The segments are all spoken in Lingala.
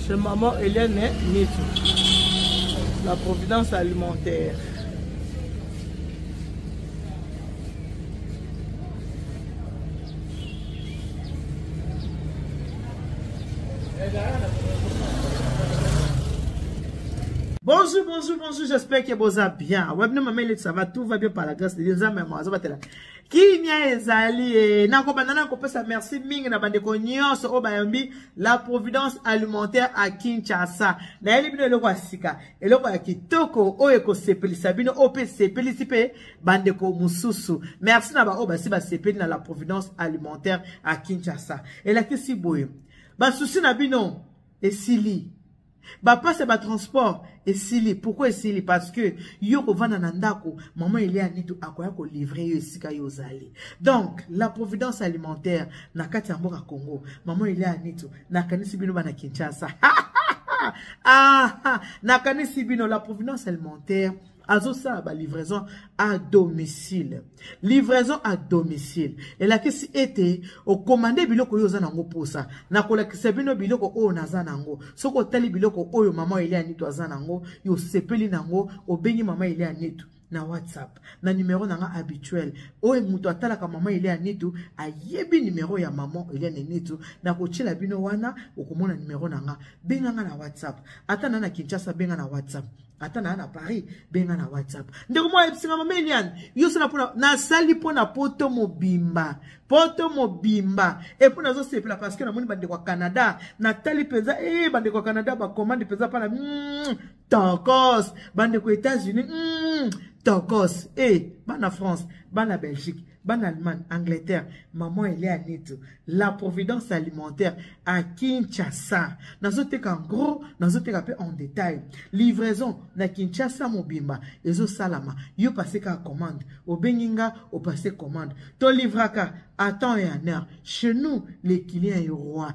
Chez maman Hélène Nitu, la providence alimentaire. Bonjour, bonjour, bonjour, j'espère que vous allez bien. Ouais, maman, ça va, tout va bien par la grâce de Dieu. Nzambe azobatela. Kimia ezali eh. Nakobanda na kopesa merci mingi na bandeko nyonso oyo bayambi la providence alimentaire à Kinshasa. Nayeli bino eloko ya sika, eloko ya kitoko oyo ekosepelisa bino, oyo mpe esepelisi mpe bandeko mosusu. Merci na baoyo basi basepeli na la providence alimentaire à Kinshasa. Elakisi boye, basusi na bino esili. Ba passe ba transport esili. Pourquoi esili? Parce que yo kovanda na ndako, maman Elia Nitu akoya ko livrer yo esika yo ozali. Donc la providence alimentaire na kati ya mboka Congo, maman Elia Nitu nakanisi bino bana Kinshasa. Ah, nakanisi bino la providence alimentaire azosala ba livraison à domicile. Livraison à domicile elakisi ete okomande biloko oyo oza nango posa. Nakolakisa bino biloko oyo naza nango. Soki otali biloko oyo mama Elia Nitu aza nango, yo osepeli nango, obengi mama Elia Nitu na WhatsApp na numero nanga habituel. Oyo moto atalaka mama Elia Nitu ayebi numero ya mama Elia Nitu, nakotiela bino wana, okomona numero nanga. Benga nga na WhatsApp, ata na na Kinshasa, benga na WhatsApp, ata na na Paris, benga na WhatsApp. Ndeko mwa yebisinga mama Eliane, yo sala pona nasali pona poto mobimba, poto mobimba. Et pona zo sepela parce que namoni bandeko ya Canada, natali penza eh bandeko ya Canada ba commande penza pala tokos, bandeko États-Unis tokos, eh bana France, bana Belgique, bana Allemagne, Angleterre, maman Elia Nitu, la providence alimentaire à Kinshasa. Nazoteka en gros, nazoteka pe en détail. Livraison na Kinshasa mobimba, ezo salama. Yo passe ka commande, obenginga o passe commande. To livraka à temps et à heure. Chez nous, les clients est roi.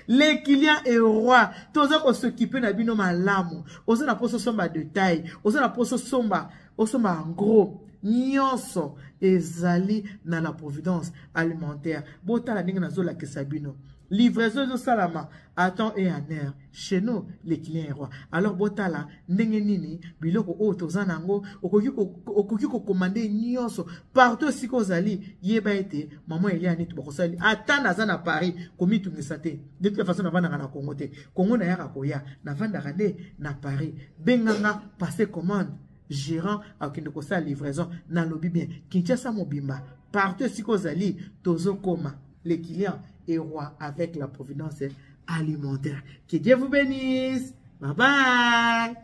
Les clients est roi. Toza ko s'occuper na bino malamu. Oza na poso somba détail, oza na poso somba, osomba en gros. Nyonso ezali na la providence alimentaire. Botala ndenge nazolakisa bino. Livraison ezosalama à temps et en heure. Chez nous, les clients est roi. Alors botala ndenge nini biloko oyo toza nango, okoki kokomande nyonso partout esika ozali. Yeba ete maman Elia Nitu bakosali ata naza na Paris komitungisa te. De toute façon navandaka na Congo te. Congo nayaka koya, navandaka nde na Paris. Benganga, passer commande. Gérant akende kosala livraison. Nalobi bien Kinshasa mobimba partout esika ozali tozokoma. Les clients est roi avec la providence alimentaire. Que Dieu vous bénisse. Bye bye.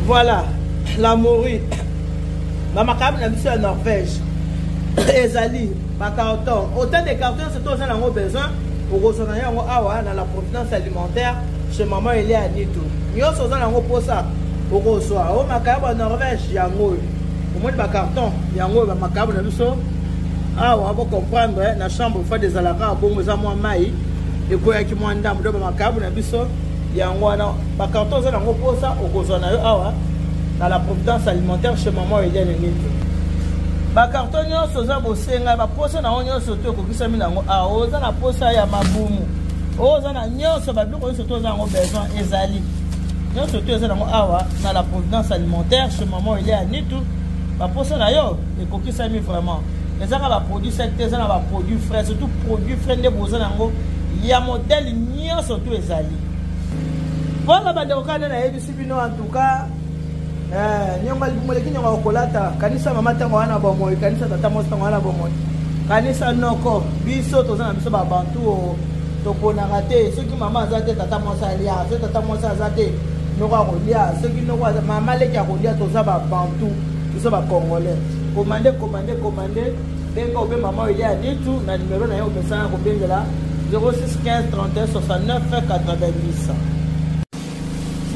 Voilà la morue. Ba makabu na biso ya Norvège. Ezali ba carton. Autant de cartons surtout oza nango besoin, okozwa na yango awa na la providence alimentaire chez maman Elia Nitu. Nyonso oza nango posa okozwa. O makabu ya Norvège yango oyo. Omoni ba carton yango oyo ba makabu na biso awa, bo comprendre na chambre froide ezalaka bongo, eza mwa mai ekoyaki mwa ndambo, donc ba makabu na biso yango wana. Ba carton oza nango posa okozwa na yo awa na la providence alimentaire chez maman Eliane Nitu. Ba carton nyonso oza bosenga, ba posa na yango nyonso to ekokisami na yango awa. Oza na posa ya mabumu, oza na nyonso, ba biloko nyonso to oza yango besoin ezali nyonso to eza nango awa na la providence alimentaire chez maman Eliane Nitu. Ba posa na yo ekokisami vraiment. Eza kaka ba produit sec te, eza na ba produit frais, surtout produit frais nde boza nango ya modèle nyonso to ezali. Voilà bandeko, kaka nde nayebisi bino en tout cas, niongo libumu eleki niongo ya kolata. Kanisa mama ntango wana bomoi, kanisa tata mwasi ntango wana bomoi, kanisa noko. Biso toza na biso ba bantu oyo toponaka te. Soki mama aza te, tata mwasi alia. Soki tata mwasi aza te, noko akolia. Soki noko aza, mama leki akolia. Toza ba bantu, biso ba congolais. Commande, commande, commande. Benga obe mama Elia Nitu na numero na ye opesana kobengela 06 15 31 69 90.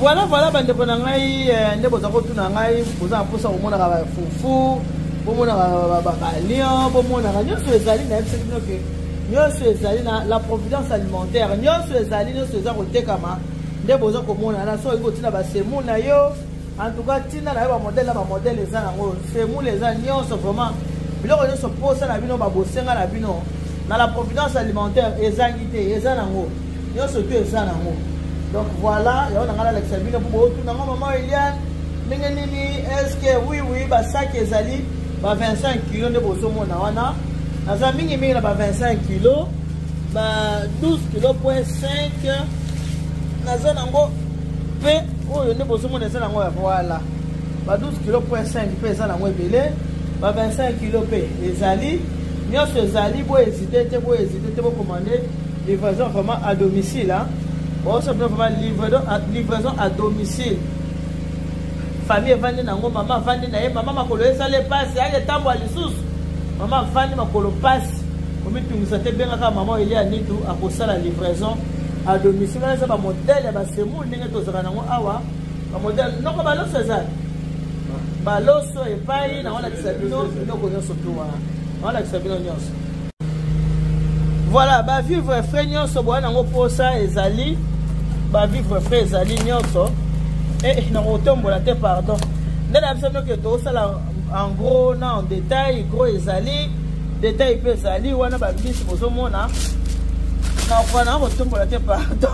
Voilà, voilà, bandeko na ngai, eh, nde boza kotuna ngai, boza na mposa komonaka bafufu, bomonaka balion, bomonaka nyonso ezali, nayebisaki bino ke nyonso ezali na la providence alimentaire, nyonso ezali, nyonso eza kotekama, nde boza komona na soki kotina basemoule na yo. En tout cas, tina na yo bamodele na bamodele eza nango, semoule eza nyonso, vraiment biloko nyonso posa na bino, babosenga na bino na la providence alimentaire ezangi te, eza nango nyonso tu, eza nango. Donc voilà, yango na ngai nalakisa bino mpo bootuna ngo: mama Eliane, ndenge nini? Est ce que oui, oui, basaki ezali ba 25 kilo nde bozomona wana. Naza mingimingi na ba 25 kilo, ba 12 kilo point 5 naza nango mpe. Oyo nde bozomona eza nango ya, voilà, ba 12 kilo point 5 mpe eza nango ebele, ba 25 kilo mpe ezali, nyonso ezali. Bohésite te, bohésite te, bocommande livraison vraiment à domicile, hein. Boso bino vraiment livraison, livraison à domicile. Famille evandi nango, mama avandi na ye, mama makolo esala epasi, ake tambwa lisusu, mama avandi makolo pasi, komitungisa te, bengaka mama Elia Nitu, akosala livraison à domicile. Wana eza bamodele ya basemoule ndenge tozalaka nango awa, bamodele noko baloso eza baloso epai naolakisa bino biloko nyonso tu wana, naolakisa bino nyonso. Voilà, bavivre frais nyonso boya nango mposa ezali, bavivre frais ezali nyonso. Eh, nakotombola te, pardon. Nde na biso noke tokosala en gros na en détail. Gros ezali, détail mpe ezali wana. Bambisi bozomona, nakoka na kotombola te, pardon.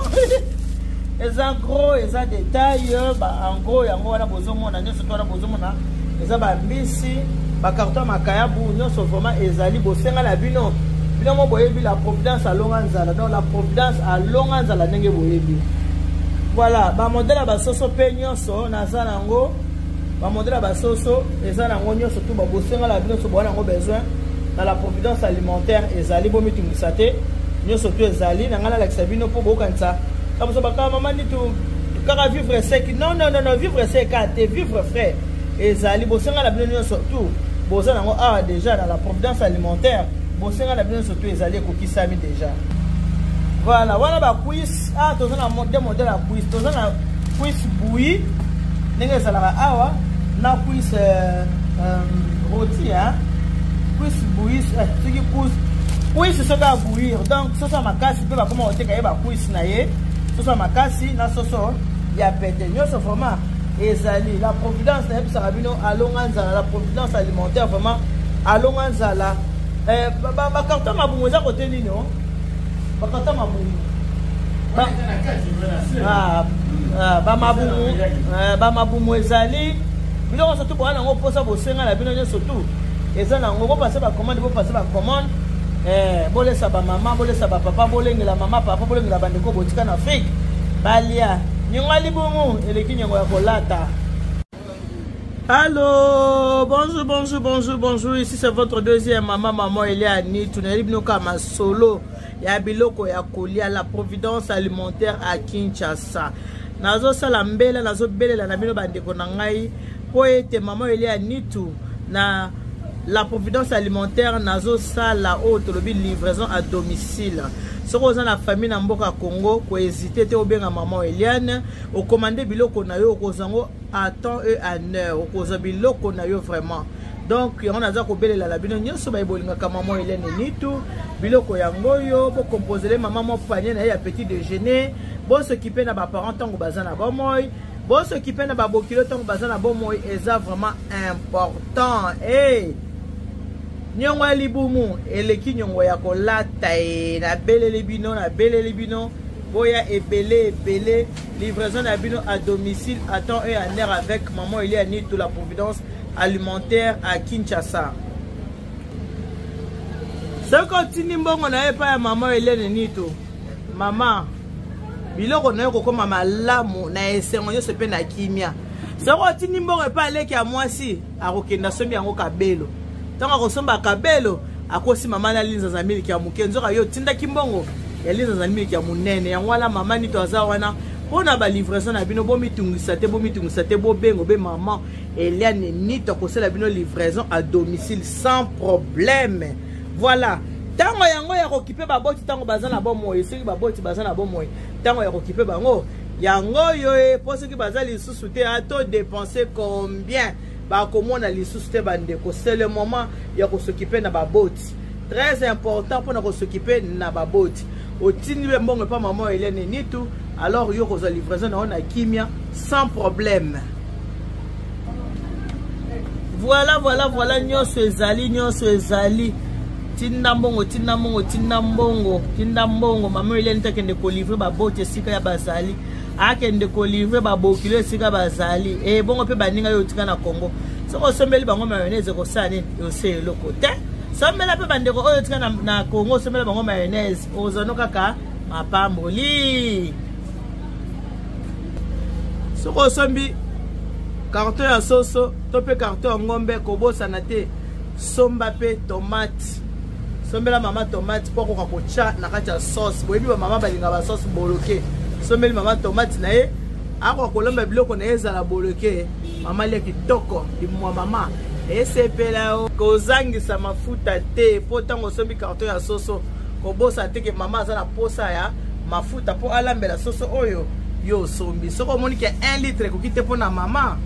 Eza gros, eza détail, en gros yango wana bozomona nyonso to wana bozomona eza bambisi, bacarton makayabu nyonso vraiment ezali. Bosenga na bino, bino mo boyebi la providence alonga nzala. Donc la providence alonga nzala ndenge boyebi. Voilà, bamodele ya basoso mpe nyonso naza nango, bamodele ya basoso eza nango nyonso tu. Babosenga na bino nyonso boa nango besoin na la providence alimentaire ezali, bomitungisa te, nyonso tu ezali. Na ngai nalakisa bino mpo bokanisa kamoso bakaka mama nitu kaka vivre sec. Non, non, non, non, vivre sec te, vivre frais ezali. Bosenga na bino nyonso tu boza nango awa déjà na la providence alimentaire. Bosenga na bino nyonso tu ezali, ekokisami déjà. Voilà, wana bacuisse. Ah, toza na deux modèle ya cuisse. Toza na cuisse bouillie ndenge ezalaka awa na cuisse rôti, hein? Cuisse bouillie, soki cuisse soki abouillir, donc soso ya makasi mpe bakoma koteka ye bacuisse na ye, soso ya makasi na soso ya pete, nyonso vraiment ezali. La providence, nayebisaka bino, alonga nzala. La providence alimentaire vraiment alonga nzala. Eh, bacarton mabumu eza kote nini? O bacarton mabumu, bamabumu, bamabumu ezali. Biloko nyonso tu boya nango mposa, bosenga na bino nyonso tu eza nango. Bopase bacommande, bopase bacommande, bolesa bamama, bolesa bapapa, bolengela mama, papa, bolengela bandeko botika na Afrique balia. Niongo ya libumu eleki niongo ya kolata. Allô, bonjour, bonjour, bonjour, bonjour. Ici c'est votre deuxième maman, maman Eliane. Tunayebi bino kama solo ya biloko ya kolia, la providence alimentaire à Kinshasa. Nazosala mbela, nazobelela na bino bandeko na ngai mpo ete mama Elia Nitu na la providence alimentaire nazosala oyo tolobi livraison à domicile. Soki oza na famille na mboka Congo, kohésite te, obenga mama Eliane, okomande biloko na yo, okozwa yango à temps et à heure, okozwa biloko na yo vraiment. Donc yango naza kobelela na bino nyonso baye bolingaka mama Helene Nitu. Biloko yango oyo, bokomposele mama mwa panier na ye ya petit déjeuner. Bosokipe na baparent ntango baza na bomoi, bosokipe na babokilo ntango baza na bomoi, eza vraiment important. Hey! Niongo ya libumu eleki niongo ya kolata. E nabeleli bino, nabeleli bino, boya ebele ebele. Livraison na bino à domicile à temps et à heure avec maman Elia Nitu, la providence alimentaire à Kinshasa. Soki otindi mbongo na ye epai ya mama Helene Nito, mama, biloko na yo kokóma malamu na esengo nyonso mpe na kimia. Soki otindi mbongo epai aleki ya mwasi, akokenda asombi yango kabelo. Ntango akosomba kabelo, akosi mama na linzanza miliki ya moke, nzoka yo otindaki mbongo ya linzanza miliki ya monene. Yango wana mama Nito aza wana mpo na balivraison na bino. Bomitungisa te, bomitungisa te, bobengo be mama Eliane Nito, akosala bino livraison à domicile sans problème. Voilà, ntango yango ya kokipe baboti ntango baza na bomoi. Soki baboti baza na bomoi, ntango ya kokipe bango. Yango oyo e mpo soki baza lisusu te ato dépenser combien bakomona lisusu te bandeko. C'est le moment ya kosokipe na baboti, très important mpona kosokipe na baboti. Otindi mpe mbongo epa mama Helene Nitu, alors yo kozwa livraison na yo na kimia sans problème. Voilà, voilà, voilà, nyonso ezali, nyonso ezali. Tinda mbongo, tinda mbongo, tinda mbongo, tinda mbongo. Mama Helene takende kolivre baboti esika ya bazali, akende kolivre babokilo esika bazali. E bongo mpe baninga yo otika na Congo, soki osombeli bango mayonnaise ekosala nini? Ose eloko te. Sombela mpe bandeko oyo otika na Congo, osombela bango mayonnaise, ozwano kaka mapamboli. Soki osombi carton ya soso to mpe carton ya ngombe, kobosana te, somba mpe tomate. Sombela mama tomate mpo akoka kotya na kati ya sauce. Boyebi bamama balinga basauce boloke. Sombeli mama tomate na ye, akoka kolamba biloko na ye ezala boloke. Mama lia kitoko, limwa mama esepela yo. Kozangisa mafuta te, mpo ntango osombi carton ya soso, kobosa te ke mama aza na posa ya mafuta mpo alambela soso oyo yo osombi. Soki omoni ke 1 litre ekoki te mpo na mama,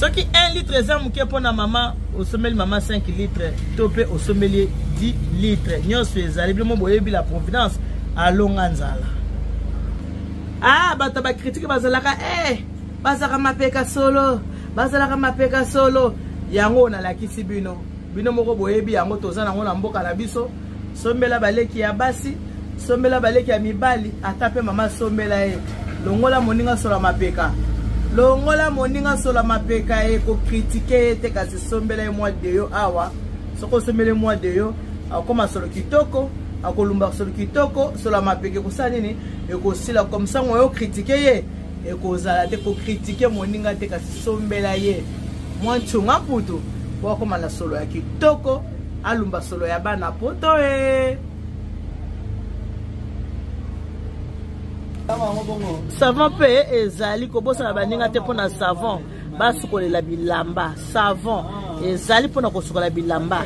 soki 1 litre eza moke mpo na mama, osombeli mama 5 litre to mpe osombeli 10 litre. Nyonso ezali, bino mo boyebi la providence alonga nzala. Ah, bato bakritike bazalaka bazalaka mapeka solo, bazalaka mapeka solo. Yango nalakisi bino, bino moko boyebi yango, toza nango na mboka na biso. Sombela baleki ya basi, sombela baleki ya mibali, ata mpe mama sombela ye. Longola moninga sola mapeka, longola moninga sola mapeka. Ye kokritike ye te, kasi sombela ye mwa deyo awa. Soki osombeli mwa deyo, akokoma solo kitoko, akolumba solo kitoko. Sola mapeka ekosala nini? Ekosila. Comme ça oyo okritike ye ekozala te. Kokritike moninga te, kasi sombela ye mwa ntshunga mputu po akoma na solo ya kitoko, alumba solo ya bana poto. E savon mpe ezali, kobosana baninga te mpona savon basukolela bilamba. Savon ezali mpona kosukola bilamba.